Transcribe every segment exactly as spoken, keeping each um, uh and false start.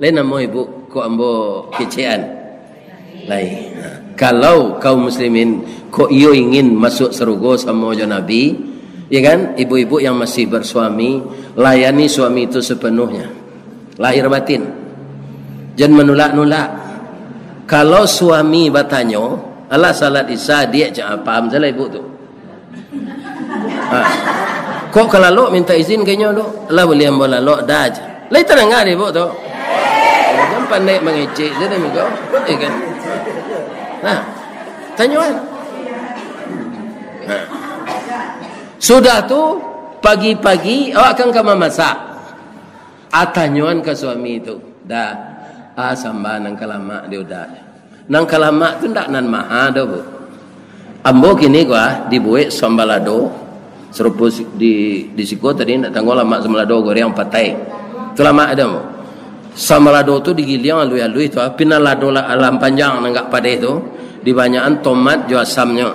Lain namo ibu, kok ambo kecekan? Lain. Kalau kaum muslimin kok iyo ingin masuk sarugo samo jo Nabi, ya kan? Ibu-ibu yang masih bersuami, layani suami itu sepenuhnya. Lahir batin. Jan manulak-nulak. Kalau suami batanyo, "Alah, salat Isya, diak," cak, ah, paham salah ibu tu. Ha. "Kok ka lalok minta izin ka inyo tu?" "Lah, buliah ambo lalok, Da," cak. Lai tadanga dek ibu tu. Jan pandai mangecek sajo dek ibu. Ya kan? Nah, tanyoan. Nah. Sudah tu, pagi-pagi, awak kan ka mamasak. Ah, tanyoan ka suami tu, "Da, ah, samba nan ka lamak di uda. Nan ka lamak tu ndak nan maha doh, Bu. Ambo kini ko, ah, dibuek samba lado, sarupo si-, di, di siko tadi ndak tangguang lamak samba lado, goreng, patai. Tu lamak ado, Bu. Samba lado tu digiliang aluih-aluih tu, ah, pinalado la-, alam panjang nan agak padeh tu, dibanyakan tomat jo asamnyo."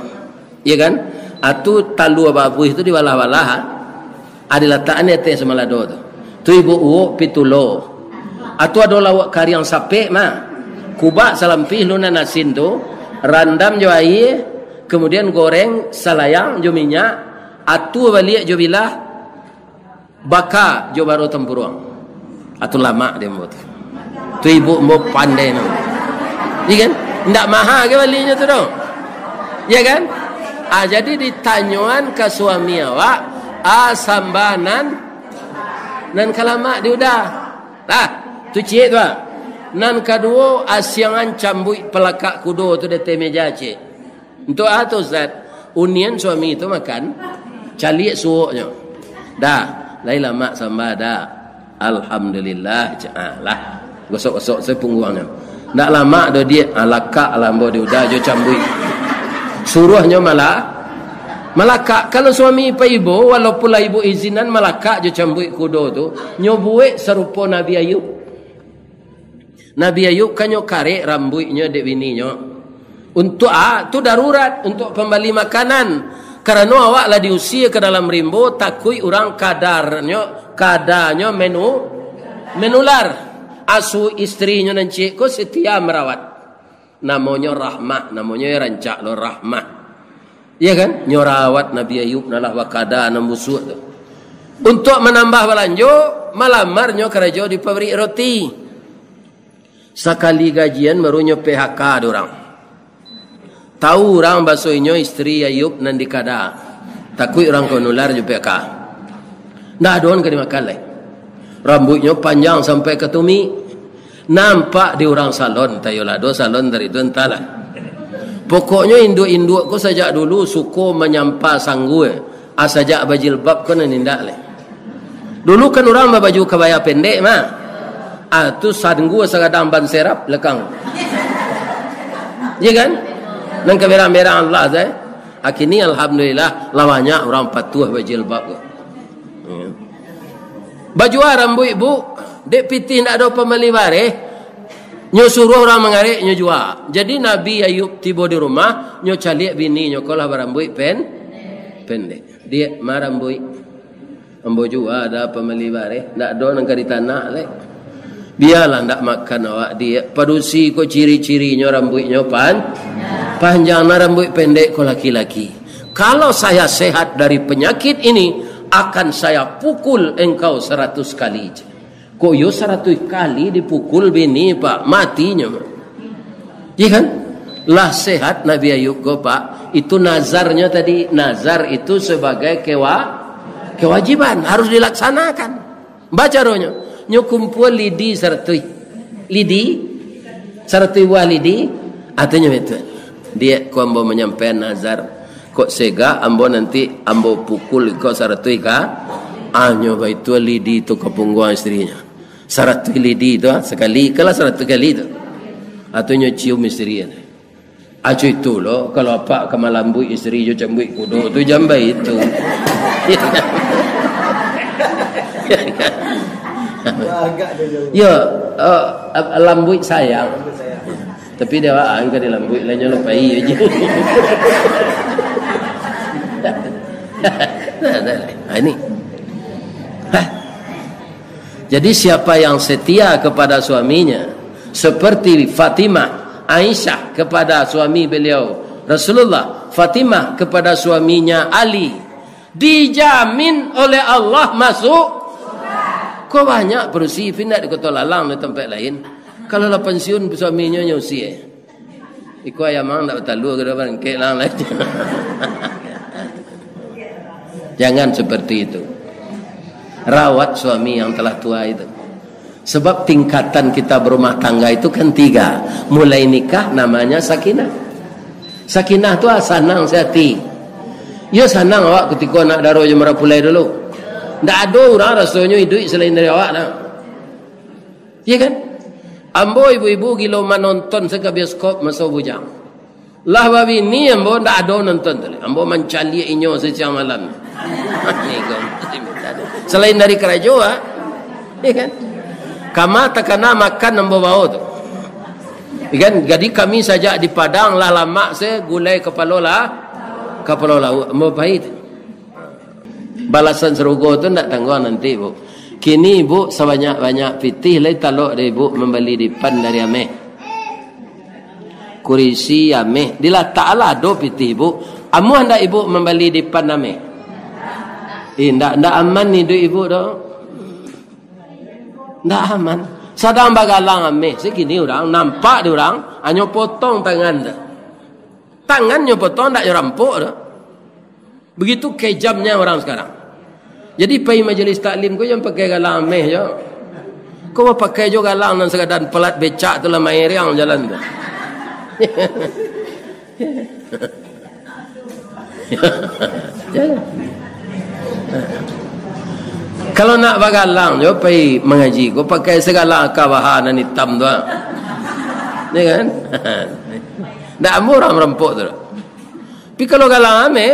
Iya kan? Atu talua babuih tu dibalah-balah, ha? Ado latakan di ateh samba lado tu. Tu ibu uwok pitulo. Atu ado lauak kariang sapek mah. Kubak salampih lunan asin tu, randam jo aia, kamudian goreng salayang jo minyak, atu baliak jo bilah, baka jo baro tampuruang. Atu lamak dek ambo tu. Tu ibu ambo pandai no. Iya kan? Ndak maha ka balinyo tu doh. Iya kan? Ah, jadi ditanyoan ka suami awak, ah, samba nan, nan ka lamak di uda. Lah, tu ciek tu, ah. Nan kaduo, asiangan cambuik palakak kudo tu di ateh meja, ciek. Untuak a tu, Ustaz? Unian suami tu makan, caliak suoknyo. "Da, lai lamak samba, Da?" "Alhamdulillah," cak, ah, lah. Gosok-gosok se pungguangnyo. "Ndak lamak doh, Diak." "Ah, lakak lah ambo di uda jo cambuik." Suruahnyo malah, malakak. Kalau suami paibo, walaupun lah ibu izinan, malakak jo cambuik kudo tu, nyo buek sarupo Nabi Ayub. Nabi Ayub kan nyo karek rambuiknyo dek bininyo. Untuak a, tu darurat, untuak pambali makanan. Karano awak lah diusia ka dalam rimbo, takuik urang kadanyo, kadanyo menu-, menular. Asu istrinyo nan ciek ko setia marawat. Namonyo Rahmah, namonyo rancak lo Rahmah. Iya kan? Nyo rawat Nabi Ayub nan lah bakada nan busuak tu. Untuak manambah balanjo, malamarnyo karajo di pabrik roti. Sakali gajian baru nyo P H K dek urang. Tahu urang baso inyo istri Ayub nan dikada. Takuik urang ka nular jo P H K. Ndak ado nan ka dimakan lai. Rambuiknyo panjang sampai ka tumik. Nampak di urang salon, tayolah do salon dari tu, antahlah. Pokoknyo induak-induak ko sajak dulu suko manyampa sanggua, ah, sajak bajilbab ko nan indak lai. Dulu kan urang babaju kabaya pendek mah. Ah, tu sanggua sagadang ban serap lekang. Iya kan? Nan kaberang-berang Allah tu, eh. Ah, kini alhamdulillah, lah banyak urang patuah bajilbab ko. Ya. Bajua rambuik, Bu, dek pitih ndak ado pambali bareh, nyo suruah urang mangarek, nyo jua. Jadi Nabi Ayub tibo di rumah, nyo caliak bininyo ko lah barambuik pen-, pendek. "Diak, ma rambuik?" "Ambo jua, Da, pambali bareh, ndak ado nan ka ditanak lai." "Bialah ndak makan awak, Diak. Padusi ko ciri-cirinyo rambuiknyo pan-, panjang, nan rambuik pendek ko laki-laki. Kalau saya sehat dari penyakit ini, akan saya pukul engkau saratus kali." Kok iyo saratus kali dipukul bini, Pak? Matinyo. Iya kan? Lah sehat Nabi Ayub ko, Pak. Itu nazarnyo tadi. Nazar itu sebagai kewa-, kewajiban. Harus dilaksanakan. Bacaronyo, nyo kumpua lidi saratuih. Lidi, saratuih buah lidi, atunyo itu. "Diak, ko ambo manyampaian nazar. Kok segak ambo nanti ambo pukul ko saratuih ka." Anyo baitu lidi tu ka pungguang istrinyo. Saratuih lidi tu, ah, sakali, kalah saratuih kali tu. Atunyo cium istrinyo. Acu itu lo, kalau apak ka malambuik istri jo cambuik kudo tu, jan baitu. Yo, eh, lambuik sayang. Tapi dia awak angka dilambuik, lainnya lupai aja. Nah, nah, nah, ini. Hah? Jadi, siapa yang setia kepada suaminya, seperti Fatimah, Aisyah kepada suami beliau, Rasulullah, Fatimah kepada suaminya Ali, dijamin oleh Allah masuk. Ko banyak padusi pindah di Kota Lalang, di tempat lain. Kalau lah pensiun, suaminyo nyo usia. Iko ayam ang ndak batalua, kada barangkek lah, lah. Jangan seperti itu. Rawat suami yang telah tua itu. Sebab tingkatan kita berumah tangga itu kan tiga. Mulai nikah namanya sakinah. Sakinah tu, ah, sanang sehati. Yo, sanang awak kutiko anak daro jo marapulai dulu. Ndak ado urang rasonyo iduik salain dari awak, nah. Iya kan? Ambo ibu-ibu gilo manonton se ka bioskop maso bujang. Lah babini ambo ndak ado nonton tu. Ambo mancaliak inyo sasiang malam. Ni kau. Salain dari karajo, ah. Iya kan? Kama takana makan ambo bao tu. Iya kan? Jadi kami sajak di Padang lah lamak se gulai kapalo lah, kapalo lauak. Ambo pai tu. Balasan sarugo tu ndak tangguang nanti, Bu. Kini Ibu sabanyak-banyak pitih lai talok dek Ibu mambali dipan dari ameh. Kurisi ameh, dilatak lah ado pitih Ibu. Amuah ndak Ibu mambali dipan ameh? Eh, ndak, ndak aman iduik Ibu doh. Ndak aman. Sadang bagalang ameh, sakini urang, nampak di urang, hanyo potong tangan tu. Tangannyo potong, ndak yo rampok doh. Begitu kejamnya orang sekarang. Jadi, pai majelis taklim ko jan pakai galang ameh jo. Ko bapakai jo galang nan sakadar palat becak tu lah mairiang jalan tu. Kalau nak bagalang jo pai mangaji ko, pakai se galang kabahan nan itam tu, ah. Ya kan? Ndak ambo urang marampok tu. Tapi kalau galang ameh,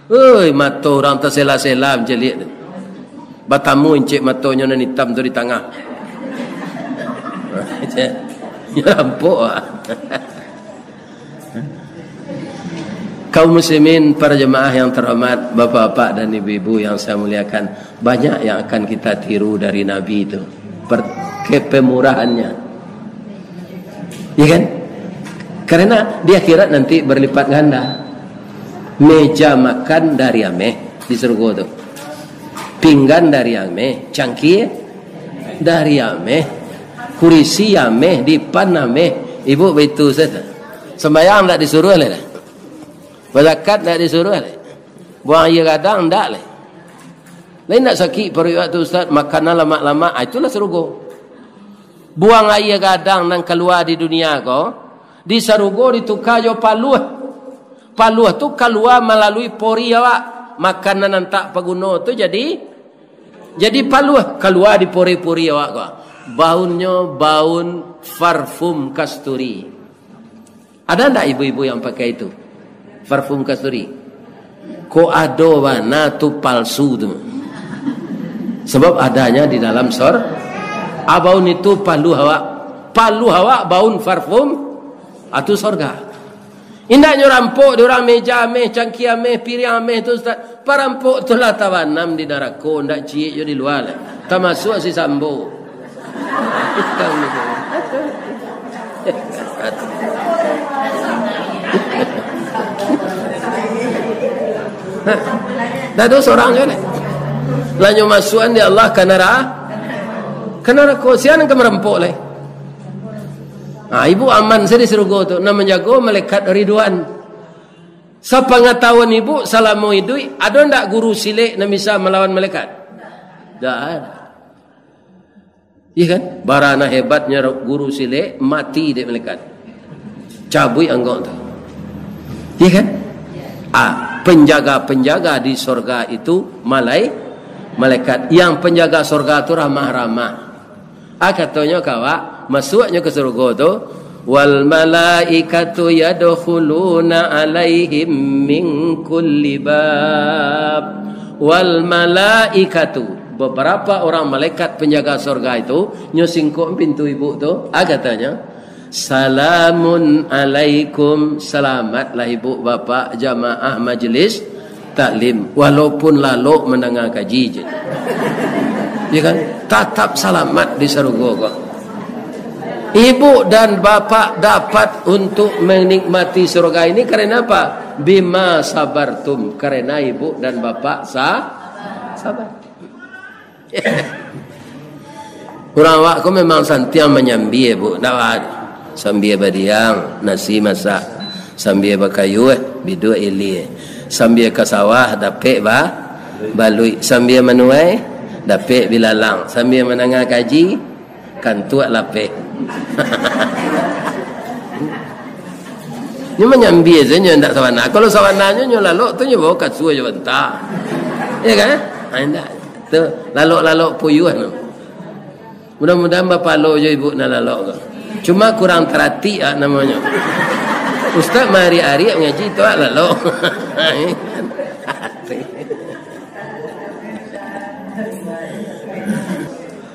oi, mato urang tasela-sela mancaliak tu. Batamu incek matonyo nan itam tu di tangah. Nyo rampok, ah. Kaum muslimin, para jemaah yang terhormat, bapak-bapak dan ibu-ibu yang saya muliakan, banyak yang akan kita tiru dari Nabi itu. Per-, kepemurahannya. Ya kan? Karena di akhirat nanti berlipat ganda. Meja makan dari ameh di surga tu. Pinggan dari ameh, cangkie dari ameh, kurisi ameh, dipan ameh. Ibu baitu sajo. Sembayang ndak disuruh lai dah. Bazakat ndak disuruh lai. Buang aia gadang ndak lai. Lai ndak sakik paruik awak tu, Ustaz, makanan lamak-lamak. Ah, itulah sarugo. Buang aia gadang nan kalua di dunia ko, di sarugo dituka jo paluah. Paluah tu kalua malalui pori awak. Makanan nan tak paguno tu jadi, jadi paluah, kalua di pori-pori awak ko. Baunnyo baun parfum kasturi. Ada ndak ibu-ibu yang pakai itu? Parfum kasturi. Kok ado bana tu palsu tu. Sebab adanya di dalam sor-, abaun itu paluh awak. Paluh awak baun parfum, atu sorga. Indaknyo rampok di urang meja ameh, cangkie ameh, piriang ameh tu, Ustaz. Parampok tu lah tabanam di narako, ndak ciek jo di lua lah. Tamasuak si Sambo. Dah tu sorang je ni. Lanyo masuan di Allah ka nara-, ka narako. Sia nan ka marampok lai. Ha, ibu aman saja di surga tu. Nan manjago malaikat Ridwan. Sapangatahuan ibu, salamo iduik, ado ndak guru silek nan bisa malawan malaikat? Ndak ada. Iya kan? Bara nan hebatnyo guru silek, mati dek malaikat. Cabuik anggok tu. Iya kan? Ah, penjaga-penjaga di sorga itu malai-, malaikat. Yang penjaga sorga tu ramah-ramah. Ah, katonyo ka awak, masuaknyo ka sarugo tu, "Wal malaikatu yadkhuluna alaihim min kulli bab." Wal malaikatu, beberapa orang malaikat penjaga sorga itu, nyo singkok pintu ibu tu, ah, katonyo, "Salamun alaikum, selamatlah ibu bapak jamaah majlis taklim, walaupun lalok mandanga kaji je." Ya kan? Tatap salamat di sarugo ko. Ibu dan bapak dapat untuk menikmati surga ini karena apa? Bima sabartum, karena ibu dan bapak sa-, sabar. Urang awak ko memang santiang manyambia, Bu. Ndak, Wak? Sambia badiang, nasi masak. Sambia bakayuah, biduak ilia. Sambia ka sawah, dapek ba-, baluik. Sambia manuai, dapek bilalang. Sambia mandanga kaji, kantuak lapeh. Nyo manyambia sajo, ndak sabana. Kalau sabananyo nyo lalok tu, nyo bao kasua jo banta. Ya kan? Ha, indak. Tu, lalok-lalok puyuah tu. Mudah-mudahan bapalo jo ibu nan lalok tu. Cuma kurang taratik ah namonyo. Ustaz maariak-ariak ngaji tu ah lalok.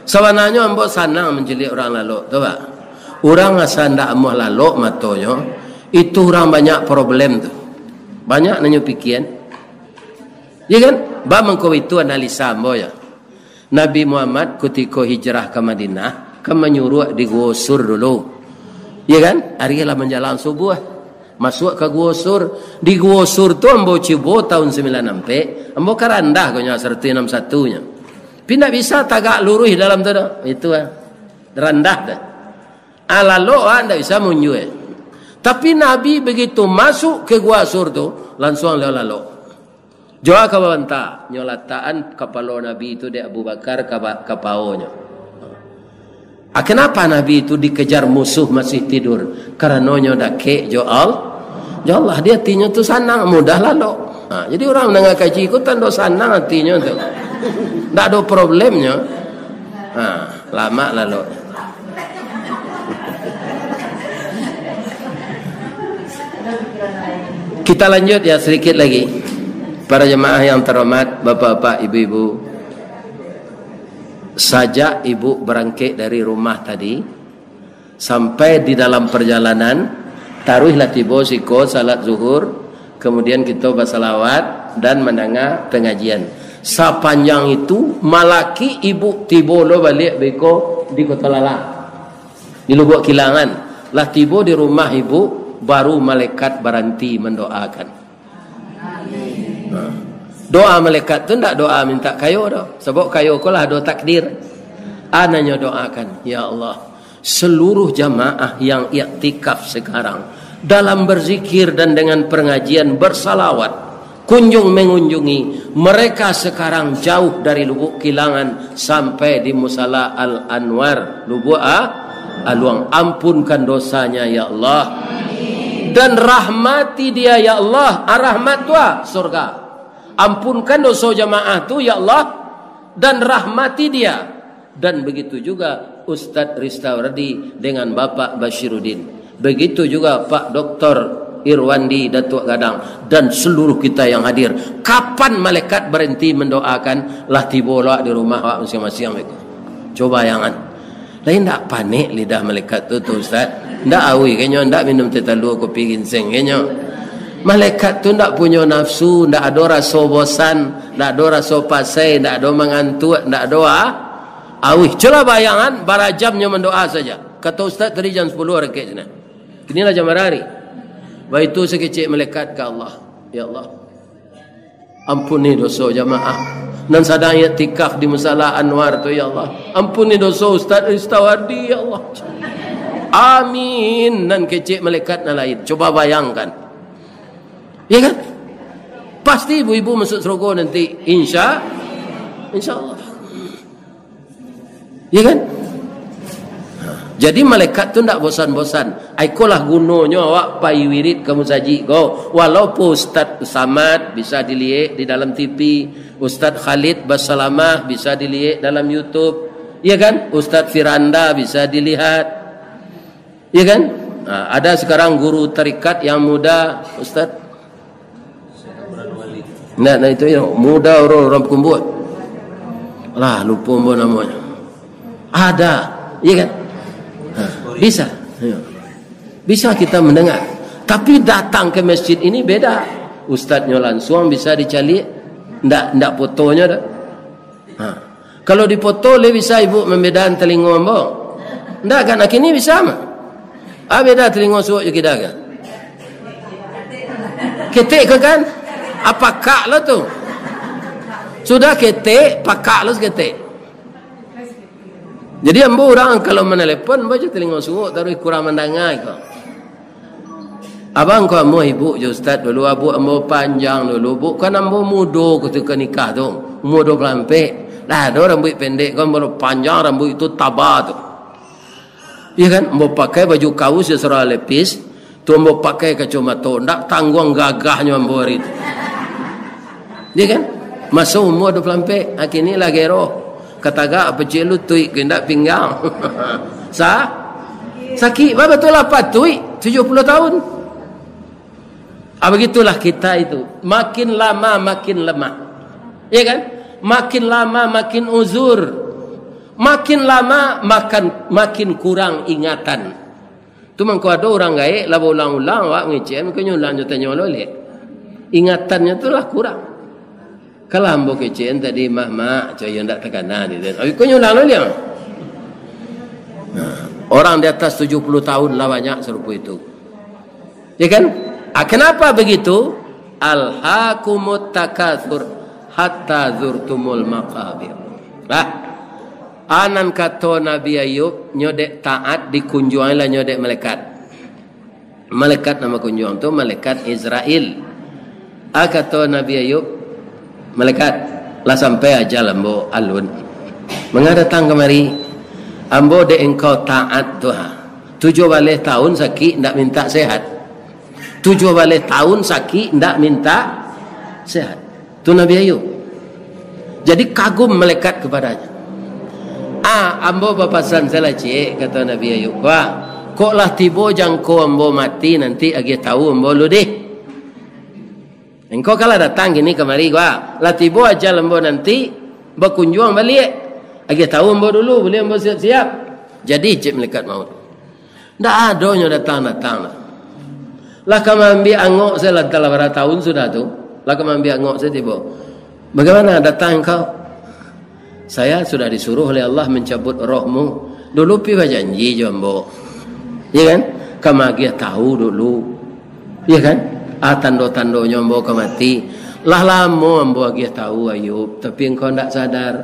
Sabananyo ambo sanang mancaliak urang lalok tu, Pak. Urang asa ndak amuah lalok matonyo, itu urang banyak problem tu. Banyak nan nyo pikian. Ya kan? Ba mangko itu analisa ambo ya. Nabi Muhammad kutiko hijrah ka Madinah, kan manyuruak di Guo Sur dulu. Ya kan? Ari lah manjalang subuah. Masuak ka Guo Sur. Di Guo Sur tu ambo cubo tahun sambilan ampek, ambo ka randah ko nyo, saratuih anam satu nyo. Tapi ndak bisa tagak luruih dalam tu doh. Itu ah. Randah dah. Ah, lalok ah, ndak bisa munjua. Tapi Nabi begitu masuk ke Guo Sur tu, lansuang baliau lalok. Jo a ka babanta, nyo latakan kapalo Nabi tu dek Abu Bakar ka ba-, ka paonyo. Ah, kenapa Nabi tu dikejar musuh masih tidur? Karano nyo dakek jo Al-, jo Allah. Di atinyo tu sanang, mudah lalok. Ha, jadi urang mandanga kaji ko tando sanang atinyo tu. Ndak ado problemnyo. Ha, lamak lalok. Kita lanjut ya sedikit lagi. Para jemaah yang terhormat, bapak-bapak, ibu-ibu, sajak ibu barangkek dari rumah tadi, sampai di dalam perjalanan, taruihlah tibo siko salat zuhur, kemudian kito basalawat dan mandanga pengajian. Sapanjang itu, malaki ibu tibo lo baliak beko di Kota Lalang. Di Lubuak Kilangan, lah tibo di rumah ibu, baru malaikat baranti mandoakan. Ha. Doa malaikat tu ndak doa minta kayo doh, sabab kayo ko lah ado takdir. Anaknyo doakan, "Ya Allah, seluruh jamaah yang iktikaf sekarang, dalam berzikir dan dengan pengajian bersalawat, kunjung mengunjungi, mereka sekarang jauh dari Lubuk Kilangan sampai di Musala Al-Anwar, Lubuk A-, Aluang. Ampunkan dosanya, ya Allah. Dan rahmati dia, ya Allah." Ah, rahmat tu ah, surga. Ampunkan doso jamaah tu, ya Allah, dan rahmati dia. Dan begitu juga Ustadz Ristawardi dengan Bapak Basyiruddin. Begitu juga Pak Doktor Irwandi Datuak Gadang dan seluruh kita yang hadir. Kapan malaikat berhenti mendoakan, lah tibo lah di rumah awak masing-masing. Coba bayangan. Lain ndak panek lidah malaikat tu, tu Ustaz? Ndak auih kenyo, ndak minum teh talua kopi ginseng kenyo. Malaikat tu ndak punyo nafsu, ndak ado raso bosan, ndak ado raso pasai, ndak ado mangantuak, ndak ado ah, auih. Cubolah bayangan, bara jam nyo mandoa saja. Kato Ustaz tadi jam sapuluh rakek sinan. Kini lah jam bara hari. Baitu sakecek malaikat ka Allah. Ya Allah, ampuni doso jamaah nan sadang iktikaf di Musala Anwar tu, ya Allah. Ampuni doso Ustaz Ristawardi, ya Allah. Amin. Nan kecek malaikat nan lain. Coba bayangkan. Ya kan? Pasti ibu-ibu masuk surga nanti. Insya, insya Allah. Ya kan? Jadi malaikat tu ndak bosan-bosan. Ikolah gunonyo awak pai wirid ka musajik ko. Walaupun Ustaz Samad bisa diliek di dalam T V, Ustaz Khalid Basalamah bisa diliek dalam YouTube. Ya kan? Ustaz Firanda bisa dilihat. Ya kan? Nah, ada sekarang guru tarikat yang muda, Ustaz. Nah, nah itu ya, muda orang, orang Pekumbuah. Lah, lupa ambo namanya. Ada, ya kan? Ha, bisa. Ya. Bisa kita mendengar. Tapi datang ke masjid ini beda. Ustadznya langsung bisa dicari. Ndak, ndak fotonya dah. Ha. Kalau dipoto, lai bisa ibu mambedaan talingo ambo? Ndak kan, kini bisa mah. Ah, beda talingo suok jo kida kan? Ketek ko kan? Ah, pakak lo tu. Sudah ketek, pakak lo saketek. Jadi ambo urang kalau manelepon, baco talingo suok, taruih kurang mandanga ko. Abang ko ambo ibu jo ustaz dulu, abuak ambo panjang dulu, bukan ambo mudo kutiko nikah tu, umua duo puluah ampek. Lah ado rambuik pendek ko, ambo panjang rambuik tu taba tu. Iya kan? Ambo pakai baju kaus jo sarawa lepis, tu ambo pakai kacomato, ndak tangguang gagahnyo ambo ari tu. Iya kan? Maso umua duo puluah ampek, kini lah gero. Katagak pecik lutuik, kendak pinggang. Sa-, sakik, ba-, batua lah patuik, tujuah puluah tahun. Ah, begitulah kita itu. Makin lama, makin lemah. Iya kan? Makin lama, makin uzur. Makin lama, makan, makin kurang ingatan. Tu mangko ado urang gaek, lah baulang-ulang awak mangecek, mangko nyulang nyo tanyo lo lek. Ingatannyo tu lah kurang. Kalau ambo kecek tadi, "Mak, mak," cak iyo ndak takana di den. Abih ko nyulang lo lek. Nah, orang di atas tujuah puluah tahun lah banyak sarupo itu. Ya kan? Ah, kenapa begitu? "Alhakumut takatsur hatta zurtumul maqabir." Lah. Anan kato Nabi Ayub, nyo dek taat dikunjuangi lah nyo dek malaikat. Malaikat nan bakunjuang tu malaikat Izrail. Ah, kato Nabi Ayub, "Malaikat, lah sampai ajal ambo alun. Manga datang kamari? Ambo dek engkau taat tu ha. Tujuah baleh tahun sakik ndak mintak sehat." Tujuah baleh tahun sakik, ndak mintak sehat. Tu Nabi Ayub. Jadi kagum malaikat kepadanya. "Ah, ambo bapasan salah ciek," kato Nabi Ayub. "Wah, kok lah tibo jangko ambo mati, nanti agiah tahu ambo lu deh. Engkau kalah datang kini kamari, wah. Lah tibo ajal ambo nanti, bakunjuang baliak. Agiah tahu ambo dulu, buliah ambo siap-siap." Jadi, cek malaikat maut. Ndak ado nyo datang-datang lah. Lah ka maambiak angok se lah, antah lah bara tahun sudah tu. Lah ka maambiak angok se tibo. "Bagaimana datang engkau?" "Saya sudah disuruh oleh Allah mencabut rohmu. Dulu pi bajanji jo ambo. Ya kan? Ka magiah tahu dulu. Ya kan? Ah, tando-tandonyo ambo ka mati. Lah lamo ambo agiah tahu, Ayub, tapi engkau ndak sadar."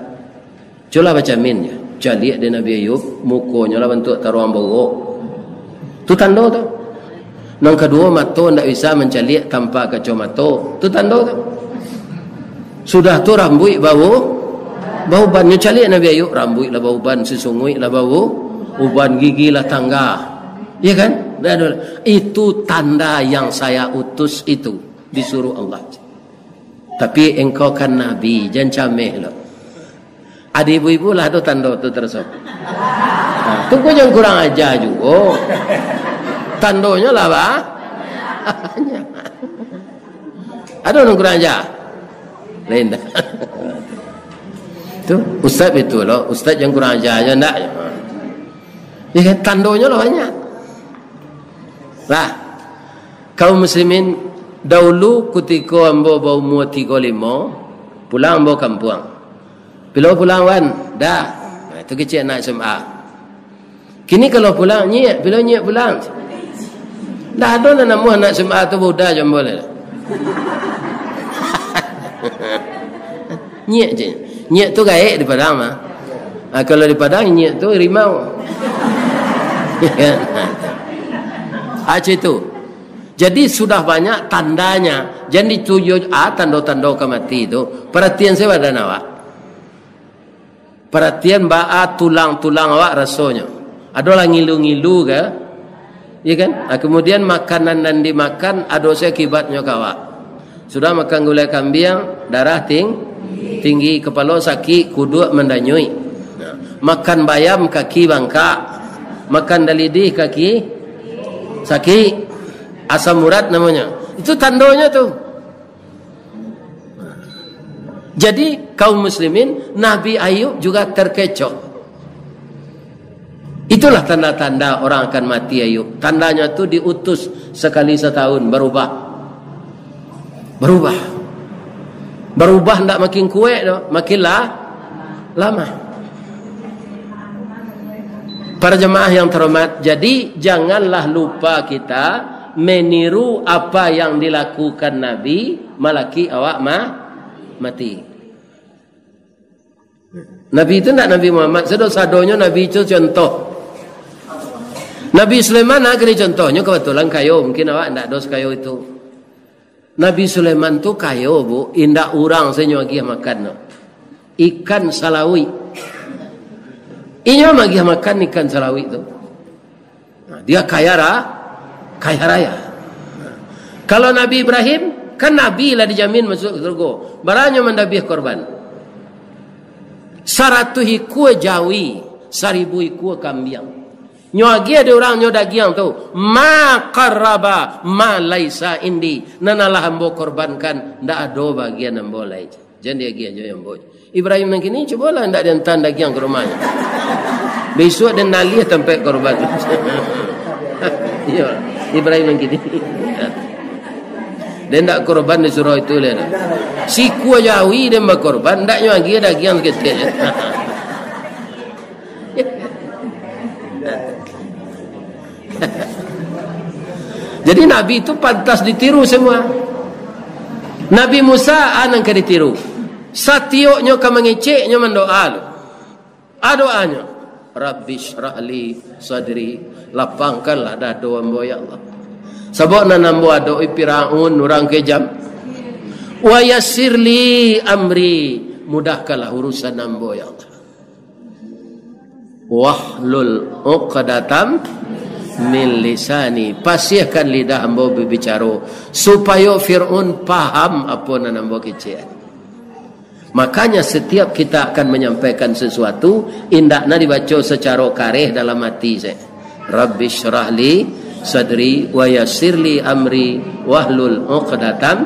Cubolah bacamin je. Caliak dek Nabi Ayub, mukonyo lah bantuak taruang baruok. Tu tando tu. Nan kaduo, mato ndak bisa mancaliak tanpa kacomato. Tu tando tu. Sudah tu rambuik bau-, bauban. Nyo caliak Nabi Ayub, rambuik lah bauban, sisunguik lah bau-, uban, gigi lah tangga. Ya kan? Ndak ado. Itu tanda yang saya utus itu, disuruh Allah. Tapi engkau kan nabi, jan cameh lo. Ado ibu-ibu lah tu tando tu taraso. Nah, tu ko jan kurang aja juo. Tandonyo lah ba-, banyak. Ado nan kurang aja? Lain dah. Tu, ustaz itu lo, ustaz jan kurang aja aja ndak? Ya kan, tandonyo lah banyak. Lah, kaum muslimin, dahulu kutiko ambo baumua tigo limo, pulang ambo kampuang. "Pilo pulang, Wan?" "Dah." Nah, itu kecek anak S M A. Kini kalau pulang, "Nyiak, pilo Nyiak pulang?" Ndak ado nan namuah anak S M A tu bauda jo ambo lai. Nyiak je. Nyiak tu gaek di Padang mah. Ah, kalau di Padang, nyiak tu rimau. Ah, cak itu. Jadi, sudah banyak tandanya. Jan dituju, ah, tando-tando ka mati tu. Paratian se badan awak. Paratian baa tulang-tulang awak rasonyo. Ado lah ngilu-ngilu ka? Ya kan? Ah, kemudian makanan nan dimakan ado se akibatnyo ka awak. Sudah makan gulai kambiang, darah ting-, tinggi, kepalo sakik, kuduak mandanyuik. Nah, makan bayam, kaki bangkak. Makan dalidih, kaki sakik. Asam urat namonyo. Itu tandonyo tu. Jadi, kaum muslimin, Nabi Ayub juga terkecoh. Itulah tanda-tanda orang akan mati Ayub. Tandanya tu diutus sekali setahun, berubah. Berubah. Berubah ndak makin kuek doh, makin la-, Lama. Para jemaah yang terhormat, jadi janganlah lupa kita meniru apa yang dilakukan Nabi, malaki awak ma-, mati. Nabi itu ndak Nabi Muhammad, sado-sadonyo Nabi itu contoh. Nabi Sulaiman nak kini contohnyo, kebetulan kayo, mungkin awak ndak dos kayo itu. Nabi Sulaiman tu kayo, Bu, indak urang se nyo agiah makan tu. Ikan salawik. Inyo maagiah makan ikan salawik tu. Nah, dia kaya ra-, kaya raya. Kalau Nabi Ibrahim, kan Nabi lah dijamin masuk ke surga. Bara nyo mandabiah korban? Saratuih ikua jawi, saribu ikua kambiang. Nyo agiah di urang nyo dagiang tu, "Ma qarraba ma laisa indi." Nan alah ambo korbankan, ndak ado bagian ambo lai. Jan diagiah jo ambo. Ibrahim nan kini, cubolah ndak diantaan dagiang ka rumahnyo. Bisuak den naliah tampek korban. Iyo, Ibrahim nan kini. Den ndak korban di surau itu lai. Sikua jawi den bakorban, ndak nyo agiah dagiang saketek. Jadi Nabi tu pantas ditiru semua. Nabi Musa a nan ka ditiru. Satioknyo ka mangecek, nyo mandoa lo. A doanyo, "Rabbi syrah li sadri," lapangkanlah dado ambo, ya Allah. Sabab nan ambo adok-i Firaun, urang kejam. "Wa yassir li amri," mudahkanlah urusan ambo, ya Allah. "Wahlul uqdatam min lisani," pasiahkan lidah ambo babicaro, supayo Firaun paham apo nan ambo kecek. Makanya, setiap kita akan menyampaikan sesuatu, indakna dibaco sacaro kareh dalam ati se. "Rabbi syrah li sadri wa yassir li amri wahlul uqdatam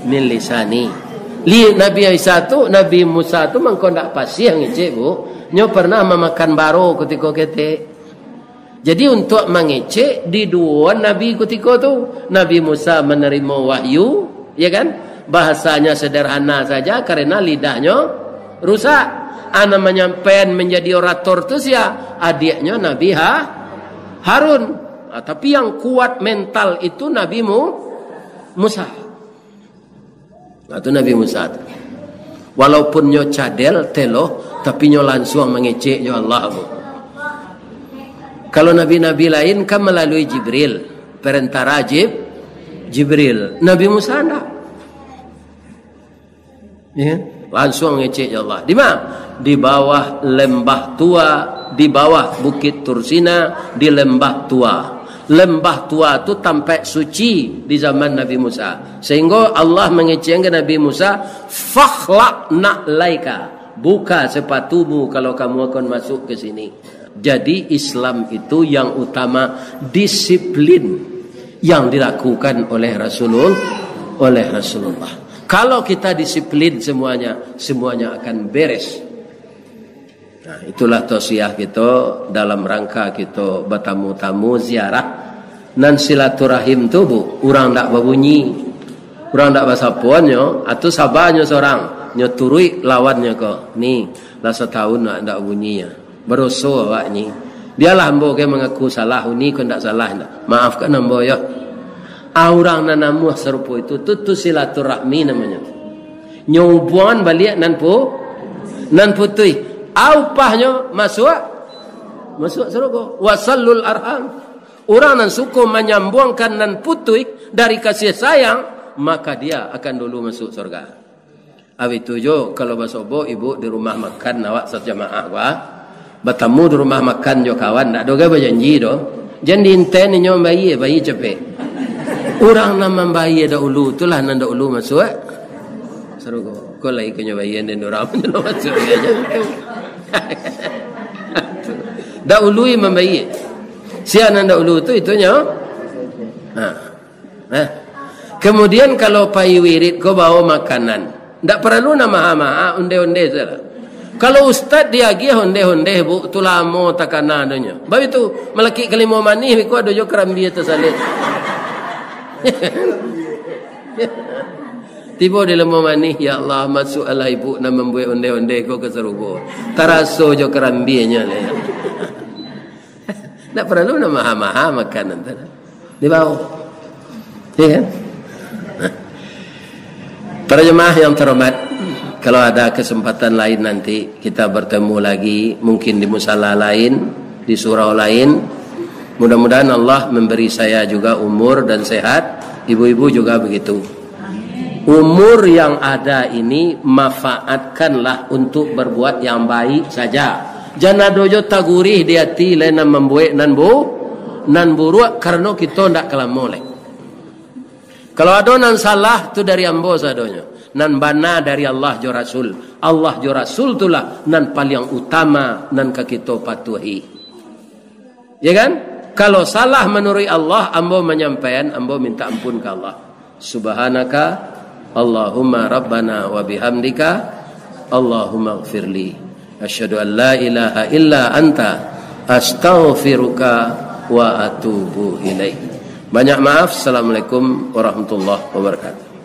min lisani." Li Nabi Isa tu, Nabi Musa tu mangko ndak pasiah ngecek, Bu. Nyo pernah mamakan baro kutiko ketek. Jadi, untuak mangecek, diduoan Nabi kutiko tu. Nabi Musa manarimo wahyu, ya kan? Bahasanya sederhana saja karena lidahnyo rusak. A nan manyampaian, manjadi orator tu sia? Adiaknyo Nabi Ha-, Harun. Ah, tapi yang kuat mental itu Nabi Mu-, Musa. Nah, tu Nabi Musa tu. Walaupun nyo cadel, teloh, tapi nyo lansuang mangecek jo Allah tu. Kalau nabi-nabi lain kan malalui Jibril, perantara Jib-, Jibril. Nabi Musa ndak. Ya, lansuang mangecek jo Allah. Di ma? Di bawah lembah tua, di bawah Bukit Tursina, di lembah tua. Lembah tua tu tampek suci di zaman Nabi Musa. Sehingga Allah mangecek ka Nabi Musa, "Fakhla'na alaika." Buka sepatumu kalau kamu akan masuk ke sini. Jadi, Islam itu yang utama disiplin yang dilakukan oleh Rasulul-, oleh Rasulullah. Kalau kita disiplin semuanya, semuanya akan beres. Nah, itulah tausiah kito dalam rangka kito batamu-tamu ziarah. Nan silaturahim tu, Bu, urang ndak babunyi, urang ndak basapoan nyo, atu saba nyo sorang, nyo turuik lawannyo ko. Ni, lah satahun ndak, ndak bunyi nyo. Badoso awak ni. Bialah ambo ke mangaku salah, uni ko ndak salah, ndak. Maafkan ambo yo. Ah, urang nan namuah sarupo itu, tu, tu silaturahmi namonyo. Nyo hubuangan baliak nan pu-, nan putuih. A upahnyo masuak, masuak sarugo. Wasallul arham. Urang nan suko manyambuangkan nan putuih dari kasih sayang, maka dia akan dulu masuk surga. Abih tu jo, kalau basobok ibu di rumah makan awak sajamaah, wah. Batamu di rumah makan jo kawan, ndak ado gai bajanji doh. Jan diinten inyo mambayia, bayia capek. Urang nan mambayia dahulu tu lah nan dahulu masuak sarugo. Ko lai ka nyo bayia den urang nyo masuak aja. Dahului mambayia. Sia nan dahulu tu, itu nyo. Ha. Nah, kemudian kalau pai wirid ko bawa makanan, ndak paralu nan maha-maha, onde-onde sajolah. Kalau ustad diagiah onde-onde, Bu, tu lamo takana donyo. Baitu, malakik kalimo manih, biko ado jo karambia tasalek. Tibo di Lembah Manih, ya Allah, masuaklah ibu nan mambuek onde-onde ko ka sarugo. Taraso jo karambianyo lai. Ndak paralu nak maha-maha makanan tu. Dibawa. Iya kan? Nah. Para jemaah yang terhormat, kalau ada kesempatan lain nanti kita bertemu lagi, mungkin di musala lain, di surau lain. Mudah-mudahan Allah memberi saya juga umur dan sehat, ibu-ibu juga begitu. Umur yang ada ini manfaatkanlah untuk berbuat yang baik saja. Jan ado jo tagurih di ati lai nan mambuek nan bu-, nan buruak, karano kito ndak ka lamo lai. Kalau ado nan salah, tu dari ambo sadonyo. Nan bana dari Allah jo Rasul. Allah jo Rasul tu lah nan paliang utama nan ka kito patuahi. Ya kan? Kalau salah manuruik Allah, ambo manyampaian, ambo minta ampun ka Allah. Subhanaka Allahumma Rabbana wa bihamdika, Allahumma gfirli. Asyhadu an la ilaha illa anta, astaghfiruka wa atubu ilaik. Banyak maaf. Assalamualaikum warahmatullahi wabarakatuh.